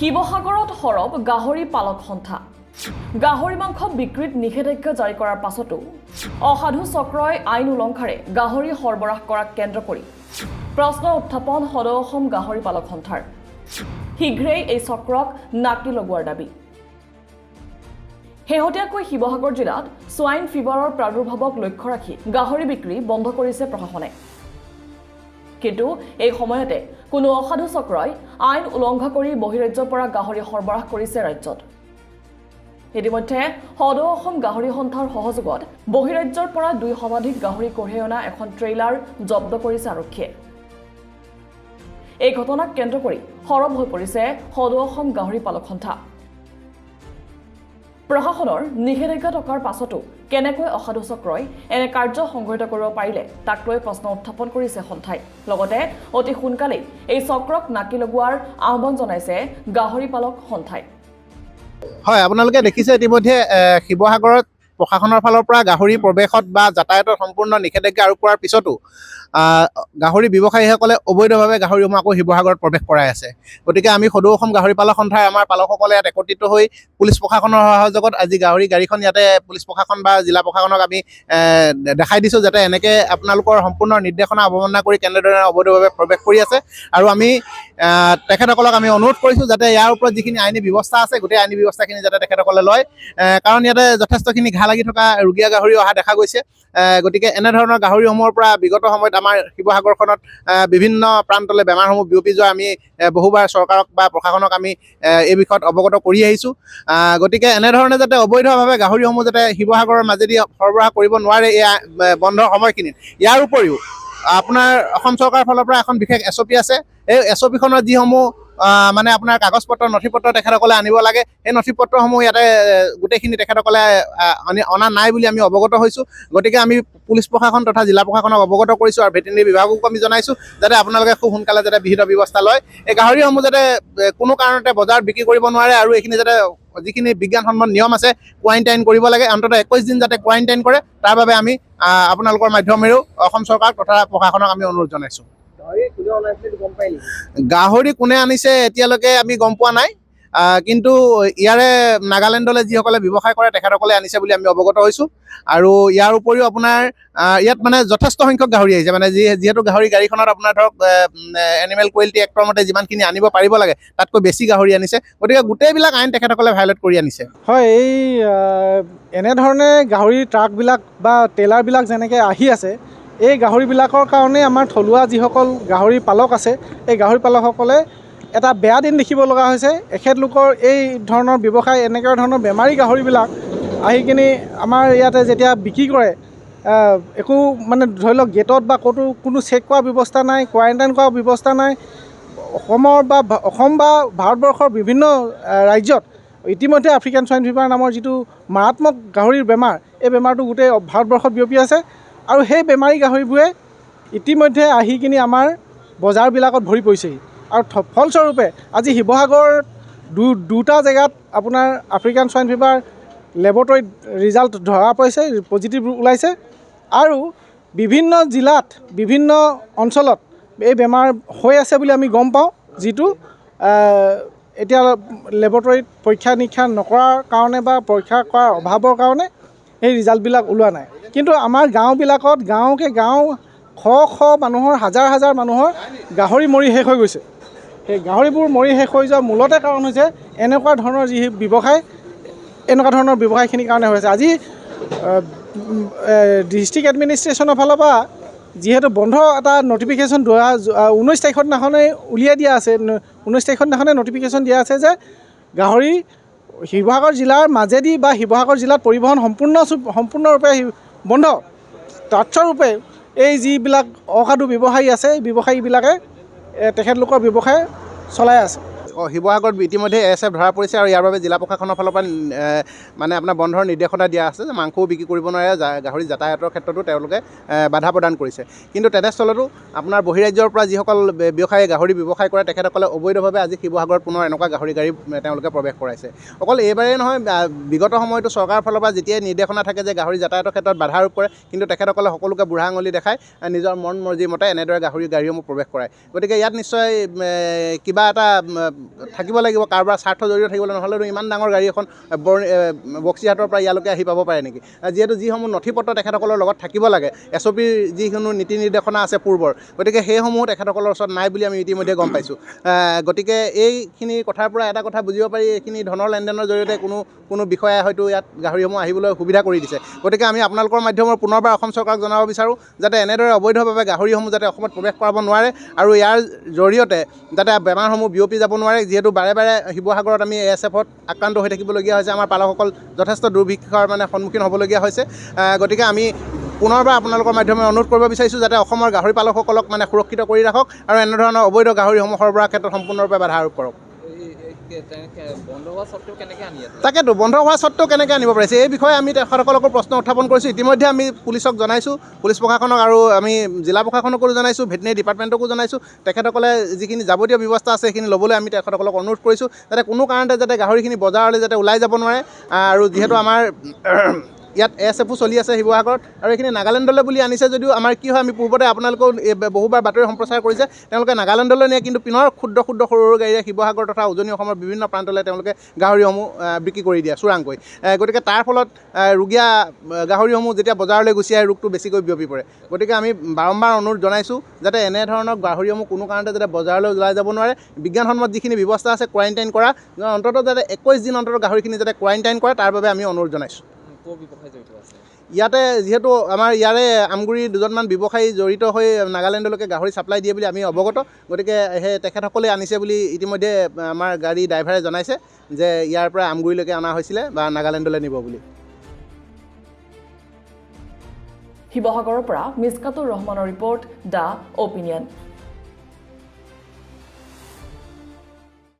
শিৱসাগৰত সৰব গাহৰি পালক সন্থা। গাহৰি মাংস বিক্ৰীত নিষেধাজ্ঞা জাৰি কৰাৰ পাছতো অসাধু চক্ৰই আইন উলংঘাৰে গাহৰি সৰবৰাহ কৰাক কেন্দ্ৰ কৰি প্ৰশ্ন উত্থাপন সদৌ অসম গাহৰি পালক সন্থাৰ। শীঘ্ৰেই এই চক্ৰক নাকি লগোৱাৰ দাবী। শেহতীয়াকৈ শিৱসাগৰ জিলাত ছোৱাইন ফিভাৰৰ প্ৰাদুৰ্ভাৱক লক্ষ্য ৰাখি গাহৰি বিক্ৰী বন্ধ কৰিছে প্ৰশাসনে। কিন্তু এই সময়তে কোনো অসাধু চক্ৰই আইন উলংঘা কৰি বহিৰাজ্যৰ পৰা গাহৰি সৰবৰাহ কৰিছে ৰাজ্যত। ইতিমধ্যে সদৌ অসম গাহৰি সন্থাৰ সহযোগত বহিৰাজ্যৰ পৰা 2 শতাধিক গাহৰি কঢ়িয়াই অনা এখন ট্ৰেইলাৰ জব্দ কৰিছে আৰক্ষীয়ে। এই ঘটনাক কেন্দ্ৰ কৰি সৰব হৈ পৰিছে সদৌ অসম গাহৰি পালক সন্থা। প্ৰশাসনৰ নিষেধাজ্ঞা থকাৰ পাছতো কেনেকৈ অসাধু চক্ৰই এনে কাৰ্য সংঘটিত কৰিব পাৰিলে, তাক লৈ প্ৰশ্ন উত্থাপন কৰিছে সন্থাই। লগতে অতি সোনকালেই এই চক্ৰক নাকি লগোৱাৰ আহ্বান জনাইছে গাহৰি পালক সন্থাই। হয়, আপোনালোকে দেখিছে ইতিমধ্যে শিৱসাগৰত প্ৰশাসনৰ ফালৰ পৰা গাহৰি প্ৰৱেশত বা যাতায়াতত সম্পূৰ্ণ নিষেধাজ্ঞা আৰোপ কৰাৰ পিছতো গাহৰি ব্যৱসায়ীসকলে অবৈধভাৱে গাহৰিসমূহ আকৌ শিৱসাগৰত প্ৰৱেশ কৰাই আছে। গতিকে আমি সদৌ অসম গাহৰি পালক সন্থাৰ আমাৰ পালকসকলে ইয়াত একত্ৰিত হৈ পুলিচ প্ৰশাসনৰ সহযোগত আজি গাহৰি গাড়ীখন ইয়াতে পুলিচ প্ৰশাসন বা জিলা প্ৰশাসনক আমি দেখাই দিছোঁ, যাতে এনেকৈ আপোনালোকৰ সম্পূৰ্ণ নিৰ্দেশনা অৱমাননা কৰি কেনেদৰে অবৈধভাৱে প্ৰৱেশ কৰি আছে। আৰু আমি তেখেতসকলক আমি অনুৰোধ কৰিছোঁ যাতে ইয়াৰ ওপৰত যিখিনি আইনী ব্যৱস্থা আছে, গোটেই আইনী ব্যৱস্থাখিনি যাতে তেখেতসকলে লয়। কাৰণ ইয়াতে যথেষ্টখিনি ঘাঁ লাগি থকা ৰুগীয়া গাহৰি অহা দেখা গৈছে। গতিকে এনেধৰণৰ গাহৰিসমূহৰ পৰা বিগত সময়ত আমাৰ শিৱসাগৰখনত বিভিন্ন প্ৰান্তলৈ বেমাৰসমূহ বিয়পি যোৱা আমি বহুবাৰ চৰকাৰক বা প্ৰশাসনক আমি এই বিষয়ত অৱগত কৰি আহিছোঁ। গতিকে এনেধৰণে যাতে অবৈধভাৱে গাহৰিসমূহ যাতে শিৱসাগৰৰ মাজেদি সৰবৰাহ কৰিব নোৱাৰে এই বন্ধৰ সময়খিনিত। ইয়াৰ উপৰিও আপোনাৰ অসম চৰকাৰৰ ফালৰ পৰা এখন বিশেষ এছ অ' পি আছে। এই এছ অ' পিখনৰ যিসমূহ মানে আপোনাৰ কাগজ পত্ৰ, নথি পত্ৰ তেখেতসকলে আনিব লাগে, সেই নথি পত্ৰসমূহ ইয়াতে গোটেইখিনি তেখেতসকলে অনা নাই বুলি আমি অৱগত হৈছোঁ। গতিকে আমি পুলিচ প্ৰশাসন তথা জিলা প্ৰশাসনক অৱগত কৰিছোঁ আৰু ভেটেৰিনেৰী বিভাগকো আমি জনাইছোঁ যাতে আপোনালোকে খুব সোনকালে যাতে বিহিত ব্যৱস্থা লয়, এই গাহৰিসমূহ যাতে কোনো কাৰণতে বজাৰত বিক্ৰী কৰিব নোৱাৰে আৰু এইখিনি যাতে যিখিনি বিজ্ঞানসন্মত নিয়ম আছে, কোৱাৰেণ্টাইন কৰিব লাগে, অন্ততঃ 21 দিন যাতে কোৱাৰেণ্টাইন কৰে, তাৰ বাবে আমি আপোনালোকৰ মাধ্যমেৰেও অসম চৰকাৰক তথা প্ৰশাসনক আমি অনুৰোধ জনাইছোঁ। গাহৰি কোনে আনিছে এতিয়ালৈকে আমি গম পোৱা নাই। কিন্তু ইয়াৰে নাগালেণ্ডলৈ যিসকলে ব্যৱসায় কৰে, তেখেতসকলে আনিছে বুলি আমি অৱগত হৈছোঁ। আৰু ইয়াৰ উপৰিও আপোনাৰ ইয়াত মানে যথেষ্ট সংখ্যক গাহৰি আহিছে। মানে যিহেতু গাহৰি গাড়ীখনত আপোনাৰ ধৰক এনিমেল ক্ৰুৱেল্টি এক্টৰ মতে যিমানখিনি আনিব পাৰিব লাগে, তাতকৈ বেছি গাহৰি আনিছে। গতিকে গোটেইবিলাক আইন তেখেতসকলে ভায়লেট কৰি আনিছে। হয়, এই এনেধৰণে গাহৰি ট্ৰাকবিলাক বা ট্ৰেইলাৰবিলাক যেনেকৈ আহি আছে, এই গাহৰিবিলাকৰ কাৰণে আমাৰ থলুৱা যিসকল গাহৰি পালক আছে, এই গাহৰি পালকসকলে এটা বেয়া দিন দেখিব লগা হৈছে। এখেতলোকৰ এই ধৰণৰ ব্যৱসায়, এনেকুৱা ধৰণৰ বেমাৰী গাহৰিবিলাক আহি কিনি আমাৰ ইয়াতে যেতিয়া বিক্ৰী কৰে, একো মানে ধৰি লওক গেটত বা ক'তো কোনো চেক কৰা ব্যৱস্থা নাই, কোৱাৰেণ্টাইন কৰা ব্যৱস্থা নাই। অসম বা ভাৰতবৰ্ষৰ বিভিন্ন ৰাজ্যত ইতিমধ্যে আফ্ৰিকান চোৱাইন ফিভাৰ নামৰ যিটো মাৰাত্মক গাহৰিৰ বেমাৰ, এই বেমাৰটো গোটেই ভাৰতবৰ্ষত বিয়পি আছে আৰু সেই বেমাৰী গাহৰিবোৰে ইতিমধ্যে আহি কিনি আমাৰ বজাৰবিলাকত ভৰি পৰিছেহি। আৰু ফলস্বৰূপে আজি শিৱসাগৰ দুটা জেগাত আপোনাৰ আফ্ৰিকান চোৱাইন ফিভাৰ লেবৰেটৰীত ৰিজাল্ট ধৰা পৰিছে, পজিটিভ ওলাইছে আৰু বিভিন্ন জিলাত, বিভিন্ন অঞ্চলত এই বেমাৰ হৈ আছে বুলি আমি গম পাওঁ, যিটো এতিয়া লেবৰেটৰীত পৰীক্ষা নিৰীক্ষা নকৰাৰ কাৰণে বা পৰীক্ষা কৰাৰ অভাৱৰ কাৰণে সেই ৰিজাল্টবিলাক ওলোৱা নাই। কিন্তু আমাৰ গাঁওবিলাকত গাঁৱকে গাঁও শ শ মানুহৰ, হাজাৰ হাজাৰ মানুহৰ গাহৰি মৰি শেষ হৈ গৈছে। সেই গাহৰিবোৰ মৰি শেষ হৈ যোৱাৰ মূলতে কাৰণ হৈছে এনেকুৱা ধৰণৰ যি ব্যৱসায়, এনেকুৱা ধৰণৰ ব্যৱসায়খিনিৰ কাৰণে হৈছে। আজি ডিষ্ট্ৰিক্ট এডমিনিষ্ট্ৰেশ্যনৰ ফালৰ পৰা যিহেতু বন্ধ এটা নটিফিকেশ্যন 19 তাৰিখৰ দিনাখনেই উলিয়াই দিয়া আছে, 19 তাৰিখৰ দিনাখনে নটিফিকেশ্যন দিয়া আছে যে গাহৰি শিৱসাগৰ জিলাৰ মাজেদি বা শিৱসাগৰ জিলাত পৰিবহণ সম্পূৰ্ণৰূপে বন্ধ। তৎস্বৰূপে এই যিবিলাক অসাধু ব্যৱসায়ী আছে, এই ব্যৱসায়ীবিলাকে তেখেতলোকৰ ব্যৱসায় চলাই আছে। শিৱসাগৰত ইতিমধ্যে এ এছ এফ ধৰা পৰিছে আৰু ইয়াৰ বাবে জিলা প্ৰশাসনৰ ফালৰ পৰা মানে আপোনাৰ বন্ধৰ নিৰ্দেশনা দিয়া আছে যে মাংসও বিক্ৰী কৰিব নোৱাৰে, গাহৰি যাতায়াতৰ ক্ষেত্ৰতো তেওঁলোকে বাধা প্ৰদান কৰিছে। কিন্তু তেনেস্থলতো আপোনাৰ বহিৰাজ্যৰ পৰা যিসকল ব্যৱসায়ী গাহৰি ব্যৱসায় কৰে, তেখেতসকলে অবৈধভাৱে আজি শিৱসাগৰত পুনৰ এনেকুৱা গাহৰি গাড়ী তেওঁলোকে প্ৰৱেশ কৰাইছে। অকল এইবাৰেই নহয়, বিগত সময়তো চৰকাৰৰ ফালৰ পৰা যেতিয়াই নিৰ্দেশনা থাকে যে গাহৰি যাতায়াতৰ ক্ষেত্ৰত বাধা আৰোপ কৰে, কিন্তু তেখেতসকলে সকলোকে বুঢ়া আঙুলি দেখাই নিজৰ মন মৰ্জিৰ মতে এনেদৰে গাহৰি গাড়ীসমূহ প্ৰৱেশ কৰায়। গতিকে ইয়াত নিশ্চয় কিবা এটা থাকিব লাগিব, কাৰোবাৰ স্বাৰ্থ জড়িত থাকিব, নহ'লেতো ইমান ডাঙৰ গাড়ী এখন বক্সিহাটৰ পৰা ইয়ালৈকে আহি পাব পাৰে নেকি? যিহেতু যিসমূহ নথি পত্ৰ তেখেতসকলৰ লগত থাকিব লাগে, এছ অ' পিৰ যিসমূহ নীতি নিৰ্দেশনা আছে পূৰ্বৰ, গতিকে সেইসমূহ তেখেতসকলৰ ওচৰত নাই বুলি আমি ইতিমধ্যে গম পাইছোঁ। গতিকে এইখিনি কথাৰ পৰা এটা কথা বুজিব পাৰি, এইখিনি ধনৰ লেনদেনৰ জৰিয়তে কোনো কোনো বিষয়াই হয়তো ইয়াত গাহৰিসমূহ আহিবলৈ সুবিধা কৰি দিছে। গতিকে আমি আপোনালোকৰ মাধ্যমৰ পুনৰবাৰ অসম চৰকাৰক জনাব বিচাৰোঁ যাতে এনেদৰে অবৈধভাৱে গাহৰিসমূহ যাতে অসমত প্ৰৱেশ কৰাব নোৱাৰে আৰু ইয়াৰ জৰিয়তে যাতে বেমাৰসমূহ বিয়পি যাব নোৱাৰে। যিহেতু বাৰে বাৰে শিৱসাগৰত আমি এ এছ এফত আক্ৰান্ত হৈ থাকিবলগীয়া হৈছে, আমাৰ পালকসকল যথেষ্ট দুৰ্ভিক্ষৰ মানে সন্মুখীন হ'বলগীয়া হৈছে। গতিকে আমি পুনৰবাৰ আপোনালোকৰ মাধ্যমেৰে অনুৰোধ কৰিব বিচাৰিছোঁ যাতে অসমৰ গাহৰি পালকসকলক মানে সুৰক্ষিত কৰি ৰাখক আৰু এনেধৰণৰ অবৈধ গাহৰিসমূহ সৰবৰাহ ক্ষেত্ৰত সম্পূৰ্ণৰূপে বাধা আৰোপ কৰক। তাকেতো বন্ধ হোৱা স্বত্তেও কেনেকৈ আনিব পাৰিছে এই বিষয়ে আমি তেখেতসকলকো প্ৰশ্ন উত্থাপন কৰিছোঁ। ইতিমধ্যে আমি পুলিচক জনাইছোঁ, পুলিচ প্ৰশাসনক আৰু আমি জিলা প্ৰশাসনকো জনাইছোঁ, ভেটেনেৰী ডিপাৰ্টমেণ্টকো জনাইছোঁ। তেখেতসকলে যিখিনি যাৱতীয় ব্যৱস্থা আছে সেইখিনি ল'বলৈ আমি তেখেতসকলক অনুৰোধ কৰিছোঁ যাতে কোনো কাৰণতে যাতে গাহৰিখিনি বজাৰলৈ যাতে ওলাই যাব নোৱাৰে। আৰু যিহেতু আমাৰ ইয়াত এছ এফো চলি আছে শিৱসাগৰত আৰু এইখিনি নাগালেণ্ডলৈ বুলি আনিছে যদিও আমাৰ কি হয়, আমি পূৰ্বতে আপোনালোকেও বহুবাৰ বাতৰি সম্প্ৰচাৰ কৰিছে, তেওঁলোকে নাগালেণ্ডলৈ নিয়ে, কিন্তু পুনৰ ক্ষুদ্ৰ ক্ষুদ্ৰ সৰু সৰু গাড়ীৰে শিৱসাগৰ তথা উজনি অসমৰ বিভিন্ন প্ৰান্তলৈ তেওঁলোকে গাহৰিসমূহ বিক্ৰী কৰি দিয়ে চোৰাংকৈ। গতিকে তাৰ ফলত ৰুগীয়া গাহৰিসমূহ যেতিয়া বজাৰলৈ গুচি আহে ৰোগটো বেছিকৈ বিয়পি পৰে। গতিকে আমি বাৰম্বাৰ অনুৰোধ জনাইছোঁ যাতে এনেধৰণৰ গাহৰিসমূহ কোনো কাৰণতে যাতে বজাৰলৈ ওলাই যাব নোৱাৰে। বিজ্ঞানসন্মত যিখিনি ব্যৱস্থা আছে কোৱাৰেণ্টাইন কৰা, অন্ততঃ যাতে 21 দিন অন্ততঃ গাহৰিখিনি যাতে কোৱাৰেণ্টাইন কৰে তাৰ বাবে আমি অনুৰোধ জনাইছোঁ। ইয়াতে যিহেতু আমাৰ ইয়াৰে আমগুৰিৰ দুজনমান ব্যৱসায়ী জড়িত হৈ নাগালেণ্ডলৈকে গাহৰি ছাপ্লাই দিয়ে বুলি আমি অৱগত, গতিকে সেই তেখেতসকলে আনিছে বুলি ইতিমধ্যে আমাৰ গাড়ী ড্ৰাইভাৰে জনাইছে যে ইয়াৰ পৰা আমগুৰিলৈকে অনা হৈছিলে বা নাগালেণ্ডলৈ নিব বুলি। শিৱসাগৰৰ পৰা মিছকাতুৰ ৰহমানৰ ৰিপৰ্ট, the opinion.